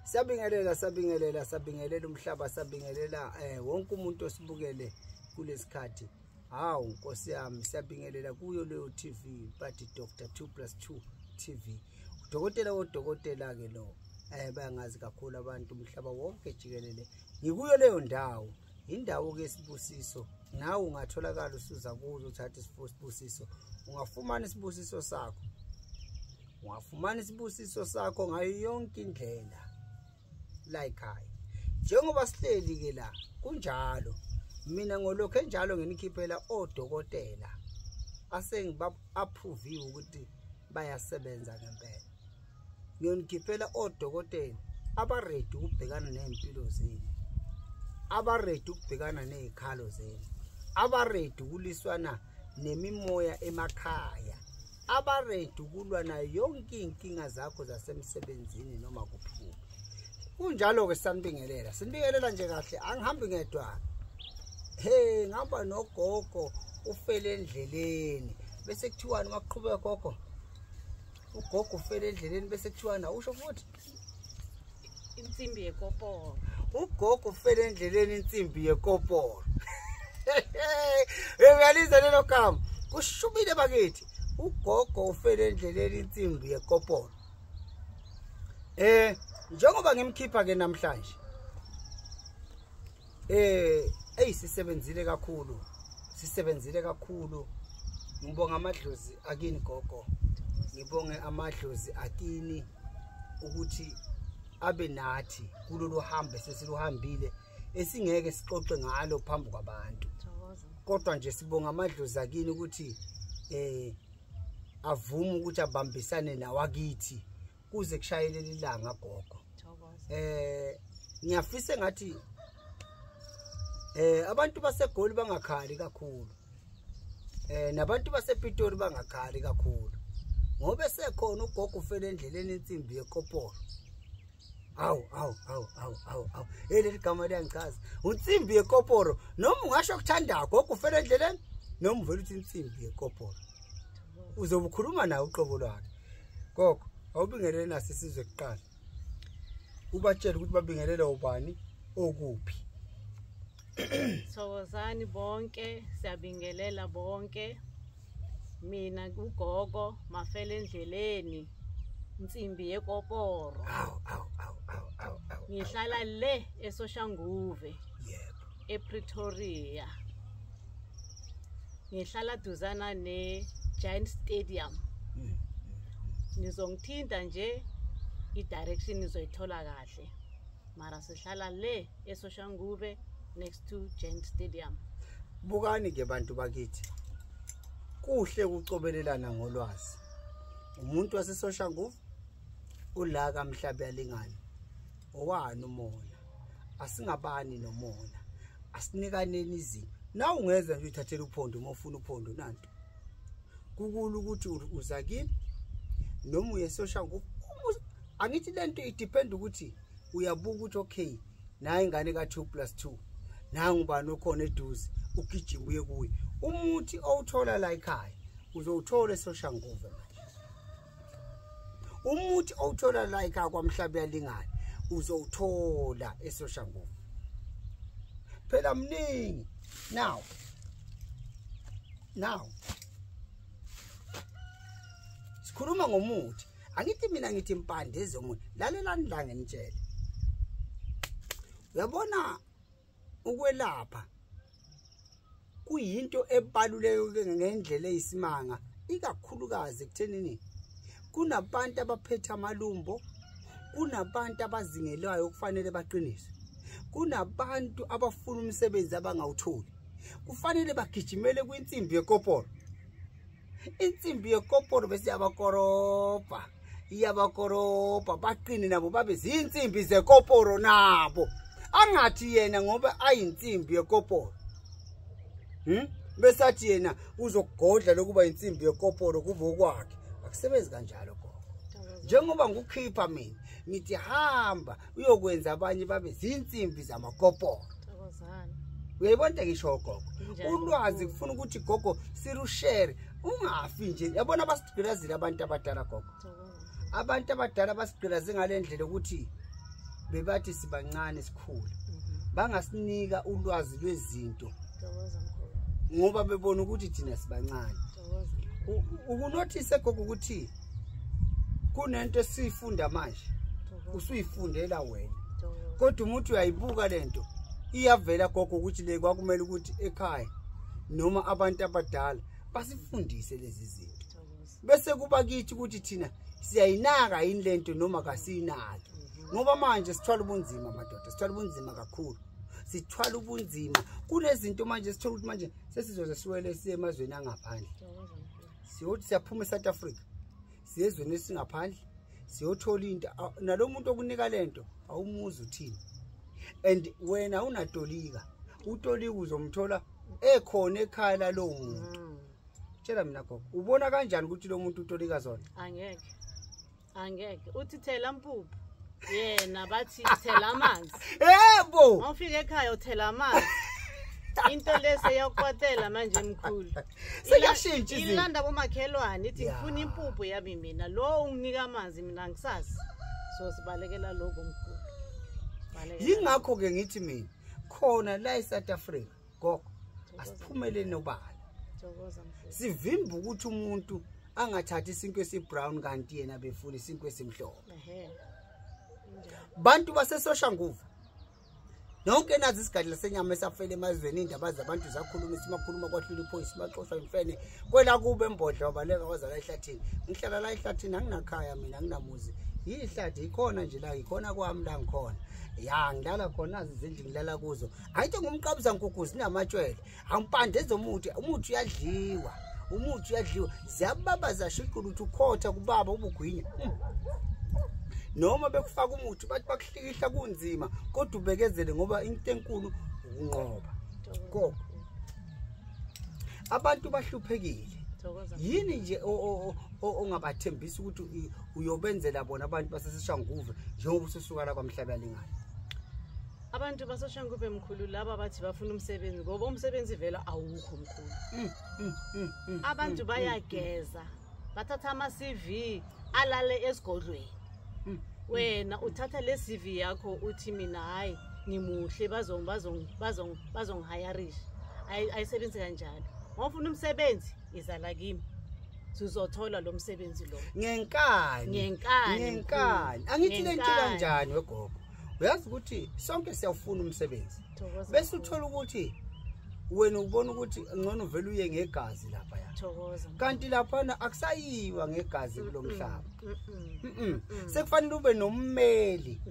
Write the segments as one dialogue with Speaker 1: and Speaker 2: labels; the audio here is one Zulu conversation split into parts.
Speaker 1: Siyabingelela, sabingelela, sabingelela umhlaba, sabingelela wonke umuntu osibukele kulesikhathi. Hawu Nkosi yami, siyabingelela kuyo leyo TV, bathi Dr 2+2 TV. Udokotela wodokotela ke lo. Bayangazi kakhulu abantu umhlaba wonke jikelele. Ngikuyo leyo ndawo. Indawo ke Sibusiso. Nawe ungatholakala usuza kuzo uthatha isibusiso. Ungafumana isibusiso sakho. Ungafumana isibusiso sakho ngayo yonke indlela. La ekhaya. Njengoba sihleli ke la kunjalo. Mina ngolokho enjalo nginikhiphela odokotela asengiba approviwe ukuthi bayasebenza ngempela. Ngiyonikhiphela odokotela abaready ukubhekana nezimpilo zenu, abaready ukubhekana nezikhalo zenu, abaready ukuliswana nemimoya emakhaya, abaready ukulwa nayo yonke inkinga zakho zasemsebenzini noma kuphi. Kunjalo ke sanibingelela, sinibingelela nje kahle, angihambi ngedwa. Hey, ngihamba nogogo ufele endleleni. Bese kuthiwani maqhubeka gogo? Ugogo ufele endleleni bese kuthiwani awusho futhi?
Speaker 2: Insimbi yekoporo.
Speaker 1: Ugogo ufele endleleni insimbi yekoporo. Hey, uyaliza lelo gama. Kushubile bakithi. Ugogo ufele endleleni insimbi yekoporo. Njengoba ngimkhipha ke namhlanje. Ey sisebenzile kakhulu. Sisebenzile kakhulu. Ngibonga amadlozi akini gogo. Ngibonge amadlozi akini ukuthi abe nathi kulolu hambo sesiluhambile esingeke sixoxe ngalo phambi kwabantu. Kodwa nje sibonga amadlozi akini ukuthi avume ukuthi abambisane nawakithi kuze kushayelele ilanga gogo. Ngiyafisa ngathi abantu baseGoli bangakhali kakhulu. Nabantu basePitori bangakhali kakhulu. Ngoba sekhona ugogo ufele endleleni insimbi yekoporo. Awu awu awu awu awu awu. Leli gama liyangichaza. Insimbi yekoporo noma ungasho ukuthandayo gogo ufele endleleni noma uvela uthi insimbi yekoporo. Uzobe ukhuluma naye uqobo lwakhe. Gogo, awubingelele nasi sizwe kuqala. Ubatshele ukuthi babingelele ubani okuphi.
Speaker 2: Thokozani bonke, siyabingelela bonke. Mina ugogo mafele endleleni insimbi yekoporo.
Speaker 1: Awu awu awu awu awu awu.
Speaker 2: Ngihlala le eSoshanguve.
Speaker 1: Yebo.
Speaker 2: ePretoria. Ngihlala duzana ne Giant Stadium. Nizongithinta nje i-direction nizoyithola kahle. Mara sihlala le eSoshanguve next to Giant Stadium.
Speaker 1: Bukani ke bantu bakithi. Kuhle ukucobelelana ngolwazi. Umuntu waseSoshanguve ulaka mhlaba yalingana. Owani umona? Asingabani nomona. Asinikaneni izinto. Na ungeza nje uthathele uphondo uma ufuna uphondo nanto. Kukulu ukuthi uza kimi noma uye eSoshanguve. Angithi lento idepend ukuthi uyabuka ukuthi okay, nayi ingane ka 2+2. Nangu ubani okhona eduze ugijima uye kuye. Umuthi owuthola la ekhaya uzowuthola eSoshanguve manje. Umuthi owuthola la ekhaya kwaMhlaba yalingana uzowuthola eSoshanguve. Phela mningi. Now sikhuluma ngomuthi. Angithi mina ngithi impande zomuthi. Lalelani la nginitshele. Uyabona ukwelapha kuyinto ebaluleke ngendlela eyisimanga, ikakhulukazi ekuthenini kunabantu abaphethe amalumbo, kunabantu abazingelwayo okufanele baqiniswe, kunabantu abafuna umsebenzi abangawutholi, kufanele bagijimele kwinsimbi yekoporo. Insimbi yekoporo bese yabakorobha, iyabakorobha baqine nabo babe zinsimbi zekoporo nabo. Angathi yena ngoba ayinsimbi yekoporo. Bese athi yena uzokugodla lokuba insimbi yekoporo kube okwakhe. Akusebenzi kanjalo gogo. Njengoba ngikukhipha mina ngithi hamba uyokwenza abanye babe zinsimbi zamakoporo. Uyayibona ngisho gogo. Ulwazi kufuna ukuthi gogo sirushare, ungafi nje. Yabona basigqilazile abantu abadala gogo. Abantu abadala basigqilaze ngalendlela ukuthi Bebathi sibancane sikhula. Bangasinika ulwazi lwezinto. Ngoba bebona ukuthi thina sibancane. Ukunothise gogo ukuthi kunento esifunda manje. Usuyifundela wena. Kodwa umuntu uyayibuka lento. Iyavela gogo ukuthi le kwakumele ukuthi ekhaya noma abantu abadala basifundise lezi zinto. Bese kuba kithi ukuthi thina siyayinaka yini lento noma kasiyinaki. Ngoba manje sithwala ubunzima madoda, sithwala ubunzima kakhulu. Sithwala ubunzima. Kunezinto manje sithola ukuthi manje sesizoze siwele siye emazweni angaphandle. Siyothi siyaphuma eSouth Africa. Siye ezweni esingaphandle, siyothola into nalomuntu okunika lento awumuzi uthini. And wena unatolika, utolika uzomthola ekhona ekhaya lalowo muntu. Tshela mina gogo, ubona kanjani ukuthi lo muntu utolika zona?
Speaker 2: Angeke. Angeke. Uthi thela mpuphu. Yena bathi thela amanzi.
Speaker 1: Yebo.
Speaker 2: Mawufika ekhaya uthela amanzi. Into lese yakwatela manje mkhulu.
Speaker 1: Sekuyashintsha izinto.
Speaker 2: Ilanda bomakhelwane ithi ngifuna impuphu yami mina. Lo unginika amanzi mina ngisazi. So sibalekela lokho mkhulu.
Speaker 1: Yingakho ke ngithi mina khona la eSouth Africa gogo asiphumele nobala. Sivimba ukuthi umuntu angathathi isinkwe esibrown kanti yena befuna isinkwe esimhlophe. Bantu baseSoshanguve nonke nazi isigadla senyama esafele emazweni, indaba zabantu zakhuluma isimakhuluma kwahlula iphoyisa baxoshwa imfene kwela kube embodla wabaleka wazala ehlathini. Ngihlala la ehlathini, anginakhaya mina, anginamuzi. Yihlathi ikhona nje la, ikhona kwami la ngikhona. Ya ngilala khona, nazi izindlu ngilala kuzo. Ayithi ngumqabuza nkukhu zinamatshwele. Angipande ezomuthi, umuthi uyadliwa. Umuthi uyadliwa. Ziyababa zashiqula ukuthi ukhotha kubaba ubugwinya. Noma bekufaka umuthi bathi bakuhlikihla kunzima kodwa ubekezele ngoba into enkulu ukunqoba. Gogo, abantu bahluphekile. Yini nje ongabathembisa ukuthi uyobenzela bona abantu baseSoshanguve njengoba ususuka la kwaMhlabuyalingana?
Speaker 2: Abantu baseSoshanguve mkhulu laba bathi bafuna umsebenzi ngoba umsebenzi vela awukho mkhulu. Abantu bayageza, bathatha ama CV alale esigodlweni. Wena uthatha le CV yakho uthi mina hayi ngimuhle bazongihayarisha. Ayisebenzi kanjalo. Ngofuna umsebenzi izala kimi. Sizothola lo msebenzi lo.
Speaker 1: Ngenkani.
Speaker 2: Ngenkani.
Speaker 1: Ngenkani. Angithi lento kanjani wegogo. Uyazi ukuthi sonke siyawufuna umsebenzi. Bese uthola ukuthi wena ubona ukuthi ngcono vele uye ngegazi lapha ya.
Speaker 2: Thokoza.
Speaker 1: Kanti lapha akusayiwa ngegazi kulomhlaba. Sekufanele ube nommeli.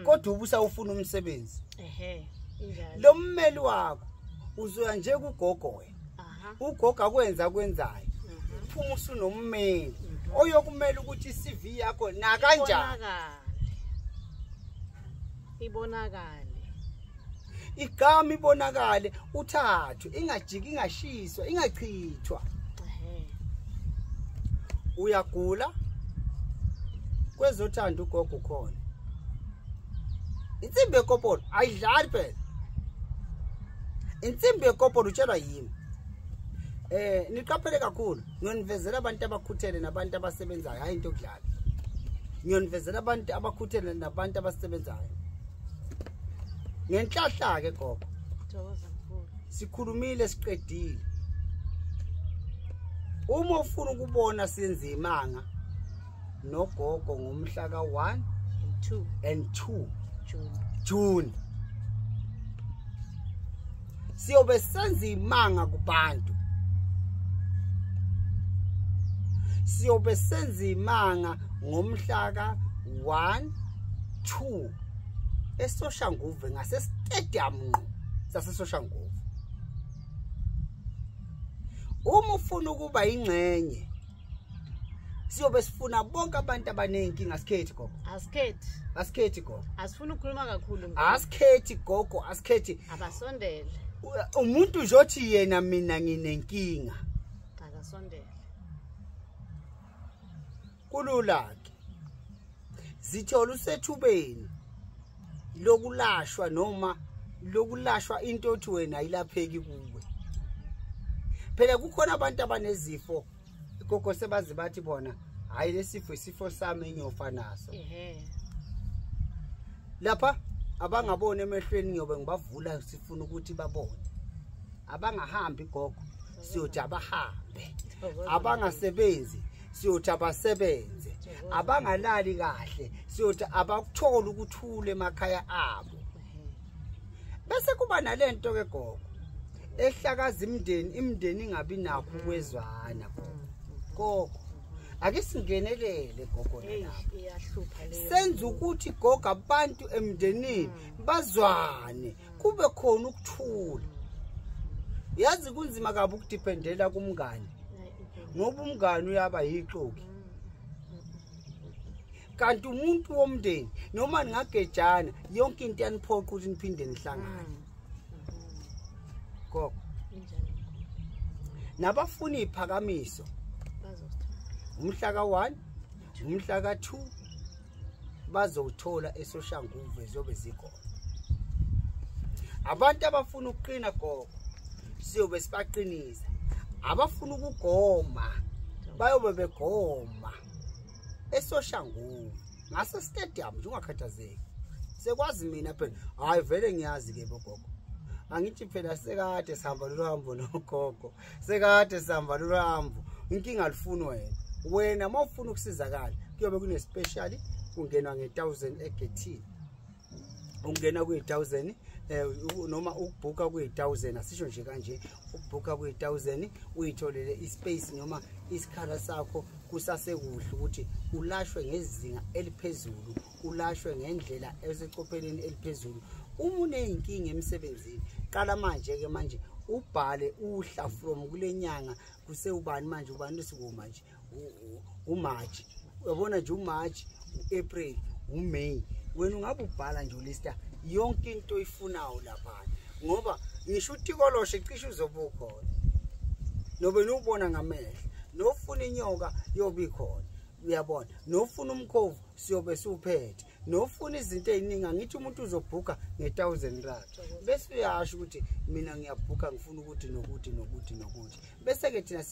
Speaker 1: Kodwa ubusawufuna umsebenzi.
Speaker 2: Ehhe, injalo.
Speaker 1: Lo mmeli wakho uzoya nje kugogo wena. Ugogo akwenza kwenzayo. Uphuma usunommeli oyokumela ukuthi iCV yakho na kanjani
Speaker 2: ibonakale.
Speaker 1: Igama ibonakale, uthathwe, ingajiki, ingashiswa, ingachithwa. Uyagula kwezothando ugogo ukhona. Insimbi yekopolo ayidlali phela. Insimbi yekopolo utshelwa yimi. Niqaphele kakhulu, ngiyonivezela abantu abakhuthele nabantu abasebenzayo, hayi into yokudlala. Ngiyonivezela abantu abakhuthele nabantu abasebenzayo. Ngenhlahla ke gogo.
Speaker 2: Thokoza mkhulu.
Speaker 1: Sikhulumile siqedile. Uma ufuna ukubona senze imanga nogogo ngomhla ka1 and 2 June. Siyobe senze imanga kubantu. Siyobe senze imanga ngomhla ka1 2 eSoshanguve ngase stadium ngqo saseSoshanguve. Uma ufuna ukuba ingxenye siyobe sifuna bonke abantu abanenkinga, asikhethi gogo.
Speaker 2: Asikhethi.
Speaker 1: Asikhethi gogo.
Speaker 2: Asifuna ukukhuluma kakhulu.
Speaker 1: Asikhethi gogo, asikhethi.
Speaker 2: Abasondele.
Speaker 1: Umuntu nje othi yena mina nginenkinga.
Speaker 2: Akasondele.
Speaker 1: Kulula ke. Zithola usethubeni lokulashwa noma lokulashwa into othi wena ayilapheki kuwe. Phela kukhona abantu abanezifo gogo sebazi bathi bona hayi lesifo isifo sami engiyofa naso.
Speaker 2: Ehhe.
Speaker 1: Lapha abangaboni emehlweni ngiyobe ngibavula, sifuna ukuthi babone. Abangahambi gogo siyothi abahambe, abangasebenzi siyothi abasebenze, abangalali kahle siyothi abakuthole ukuthula emakhaya abo. Bese kuba nalento ke gogo ehlakaza imindeni, imindeni ingabi nakho ukwezwana gogo. Gogo ake singenelele gogo nalapho,
Speaker 2: iyahlupha leyo.
Speaker 1: Senza ukuthi gogo abantu emndenini bazwane, kube khona ukuthula. Yazi kunzima kabi ukudependela kumngani, ngoba umngani uyaba yixoki. Kanti umuntu womndeni noma ningagejana yonke into yaniphoqa ukuthi niphinde nihlangane. Gogo nabafuna iphakamiso umhla ka-1 umhla ka-2 bazowuthola eSoshanguve, zobe zikhona. Abantu abafuna ukuqina gogo siyobe sibaqinisa, abafuna ukugoma bayobe begoma eSoshanguve ngase stadium nje, ungakhathazeki. Sekwazi mina phela, hayi vele ngiyazi ke bogogo, angithi phela sekade sihamba lolu hambo nogogo, sekade sihamba lolu hambo. Inkinga alifuni wena, wena mawufuna ukusizakala kuyobe kune special, kungenwa nge1000 egethini, ungena kwi1000 noma ukubhuka kwi1000, asisho nje kanje, ukubhuka kwi1000 uyitholele ispace noma isikhala sakho kusasekuhle ukuthi ulashwe ngezinga eliphezulu, ulashwe ngendlela esecopheleni eliphezulu. Uma uneyinkinga emsebenzini qala manje ke manje ubhale uhla from kule nyanga kusewubani manje, ubani lesikuma nje uMarch, uyabona nje uMarch, uApril, uMay, wena ungabe ubhala nje ulista yonke into oyifunayo lapha, ngoba ngisho utikoloshe cishe uzobe ukhona, nobe nubona ngamehlo, nofuna inyoka yobe ikhona, uyabona, nofuna umkhovu siyobe siwuphethe, nofuna izinto eziningi. Angithi umuntu uzobhuka nge1000 rand bese uyasho ukuthi mina ngiyabhuka ngifuna ukuthi nokuthi nokuthi nokuthi, bese ke thina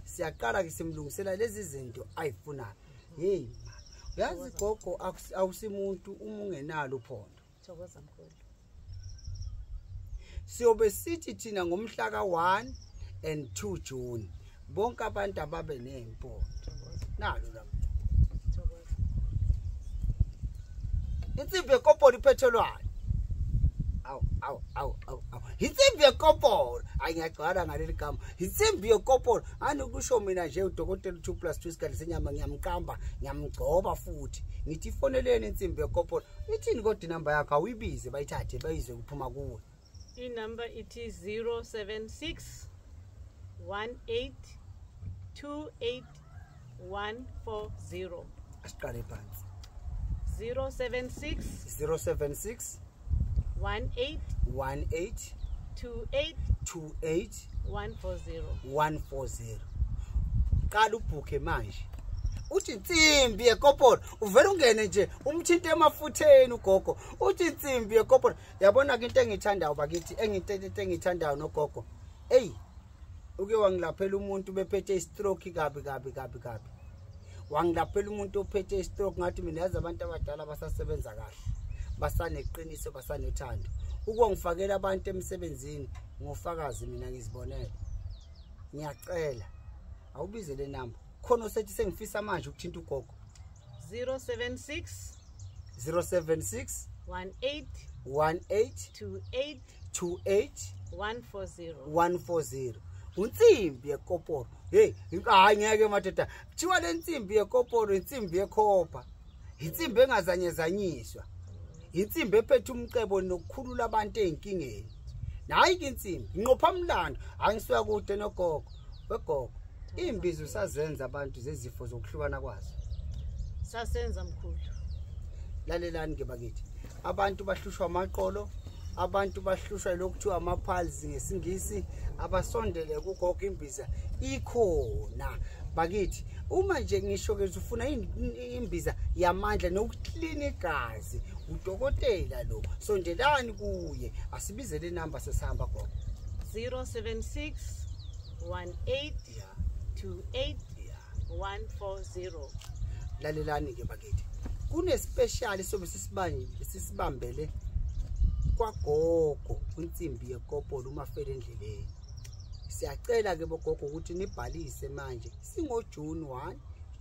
Speaker 1: siyaqala ke simlungisela lezi zinto ayifunayo. Hey ma, uyazi gogo awusimuntu uma ungenalo uphondo.
Speaker 2: Thokoza mkhulu.
Speaker 1: Siyobe sithi thina ngomhla ka-1 and 2 June bonke abantu ababe nempondo. Nalo lapho insimbi yekopolo iphethelwane. Awu awu awu awu awu, insimbi yekopolo, hayi ngiyagcwala ngaleli gama, insimbi yekopolo. Ani kusho mina nje udokotela 2 + 2 isikhathi senyama, ngiyamqamba ngiyamgcoba futhi ngithi ifoneleni insimbi yekopolo. Ithini kodwa inamba yakho? Awuyibize bayithathe bayizwe kuphuma kuwe.
Speaker 2: Inumber ithi 076 18 28 140.
Speaker 1: Asiqale phansi.
Speaker 2: 076
Speaker 1: 076
Speaker 2: 18
Speaker 1: 18
Speaker 2: 28
Speaker 1: 28
Speaker 2: 140.
Speaker 1: 140. Qala ubhukhe manje, uthi insimbi yekopolo, uvela ungene nje umthinte emafutheni ugogo, uthi insimbi yekopolo. Yabona ke into engiyithandayo bakithi, engithethe engiyithandayo nogogo, ey uke wangilaphela umuntu bephethe istroke kabi kabi kabi kabi, wangilaphela umuntu ophethe istroke. Ngathi mina yazi abantu abadala basasebenza kahle, basaneqiniso, basanothando. Ukwangifakela abantu emsebenzini ngofakazi mina ngizibonele. Ngiyacela awubize le namba khona osethi sengifisa manje ukuthinta ugogo.
Speaker 2: 076
Speaker 1: 076
Speaker 2: 18
Speaker 1: 18
Speaker 2: 28
Speaker 1: 28
Speaker 2: 140.
Speaker 1: 140. Unsimbi yekoporo. Hey, hayi ngeke madoda, kuthiwa le nsimbi yekoporo insimbi yekhopha, insimbi engazanyezanyiswa, insimbi ephethe umcebo nokukhulula abantu ey'nkingeni. Nayi ke insimbi inqopha mlando. Angisuka kude nogogo wegogo, iy'mbizo sazenza abantu zezifo zokuhlukana kwazo.
Speaker 2: Sasenza mkhulu.
Speaker 1: Lalelani ke bakithi, abantu bahlushwa amaqolo, abantu bahlushwa lokuthiwa ama-piles ngesingisi, abasondele kugogo, imbiza ikhona bakithi. Uma nje ngisho ke ufuna imbiza yamandla nokuklina igazi, udokotela lo, sondelani kuye. Asibize le namba sesihamba gogo.
Speaker 2: 076 18 28 140.
Speaker 1: Lalelani ke bakithi, Kune-special sobe sisibambele kwagogo kwinsimbi yekopolo umafela endleleni. Siyacela ke bogogo ukuthi nibhalise manje, singo June 1,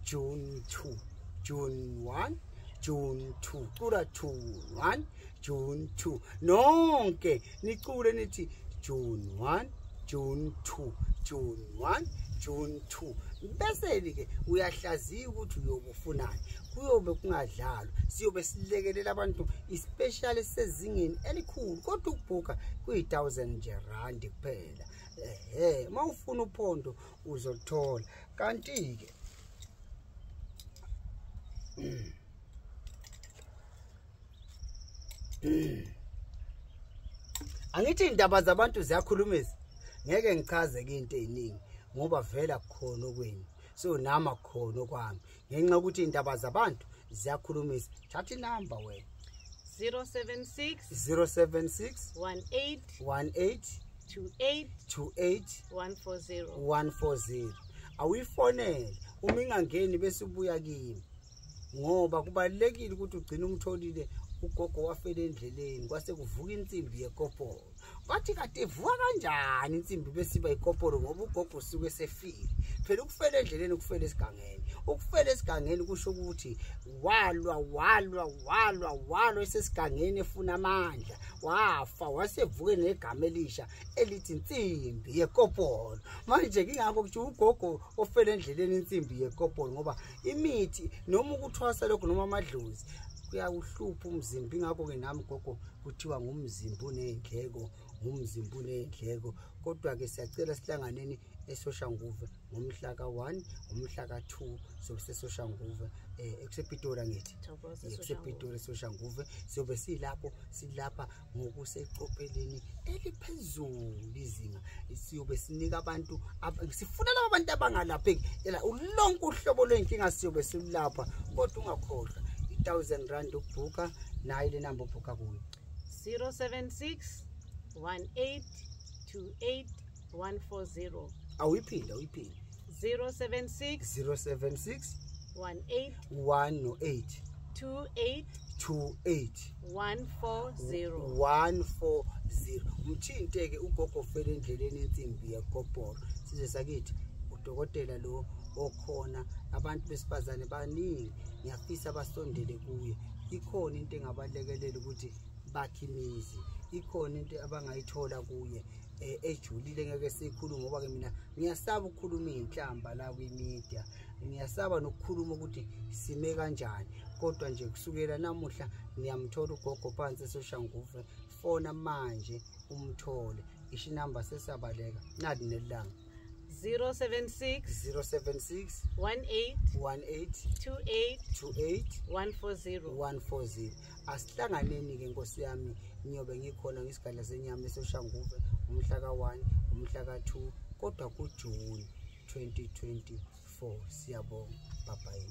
Speaker 1: June 2, June 1, June 2, cula 2 1, June 2. Nonke nicule nithi June 1, June 2, June 1, June 2. Bese ke uyahlaziya ukuthi uyobufunani. Kuyobe kungadlalwa, siyobe silekelela abantu especially sezingeni elikhulu, kodwa ukubhuka kuyi-1000 nje rand kuphela. Uma ufuna uphondo uzothola. Kanti ke angithi indaba zabantu ziyakhulumisa, ngeke ngichaze ke into eziningi ngoba vela kukhona okwenu, so nami akukhona okwami ngenxa yokuthi indaba zabantu ziyakhulumisa. Thatha inamba wena.
Speaker 2: 076
Speaker 1: 076
Speaker 2: 18
Speaker 1: 18
Speaker 2: 28
Speaker 1: 28
Speaker 2: 140
Speaker 1: 140. Awuyifonele uma ingangeni bese ubuya kimi, ngoba kubalekile ukuthi ugcine umtholile ugogo wafela endleleni kwase kuvuka insimbi yekopolo. Kwathi kade ivuka kanjani insimbi besiba ikopolo ngoba ugogo usuke esefile. Phela ukufela endleleni ukufela esigangeni, ukufela esigangeni kusho ukuthi walwa walwa walwa walwa esesigangeni efuna amandla, wafa wasevuke negama elisha elithi insimbi yekopolo. Manje kingakho kuthi ugogo ofela endleleni insimbi yekopolo, ngoba imithi noma ukuthwasa lokho noma amadlozi kuyawuhlupha umzimba. Ingakho ke nami gogo kuthiwa ngumzimba uney'ndleko, ngumzimba uney'ndleko. Kodwa ke siyacela sihlanganeni eSoshanguve ngomhla ka-1, umhla ka-2 sobe seSoshanguve, ekusePitori angithi, ekusePitori eSoshanguve. Siyobe silapho, silapha ngokuseqopheleni eliphezulu izinga. Siyobe sinika abantu, sifuna laba bantu abangalapheki, lonke uhlobo lwey'nkinga siyobe silapha. Kodwa ungakhohlwa 1000 rand ukubhuka, nayo le namba ubhuka kuyo
Speaker 2: 076 18 28 140.
Speaker 1: Awuyiphinda, awuyiphinda.
Speaker 2: 076
Speaker 1: 076
Speaker 2: 18
Speaker 1: 108
Speaker 2: 28
Speaker 1: 28
Speaker 2: 140
Speaker 1: 140. Umthinte ke ugogo ofela endleleni insimbi yekopolo. Sizwe sakithi udokotela lo okhona, abantu besifazane baningi, ngiyafisa basondele kuye. Ikhona into engabalekelela ukuthi bakhe imizi, ikhona into abangayithola kuye ejulile ngeke sikhulume, ngoba ke mina ngiyasaba ukukhuluma inhlamba la kwi-media, ngiyasaba nokukhuluma ukuthi sime kanjani. Kodwa nje kusukela namuhla niyamthola ugogo phansi eSoshanguve. Fona manje umthole, isho inamba sesabaleka nadi nelanga
Speaker 2: 076
Speaker 1: 076
Speaker 2: 18
Speaker 1: 18
Speaker 2: 28
Speaker 1: 28
Speaker 2: 140
Speaker 1: 140. Asihlanganeni ke nkosi yami, ngiyobe ngikhona ngisigadla senyama eSoshanguve umhla ka-1, umhla ka-2, kodwa kuJune 2024. Siyabonga, bye bye.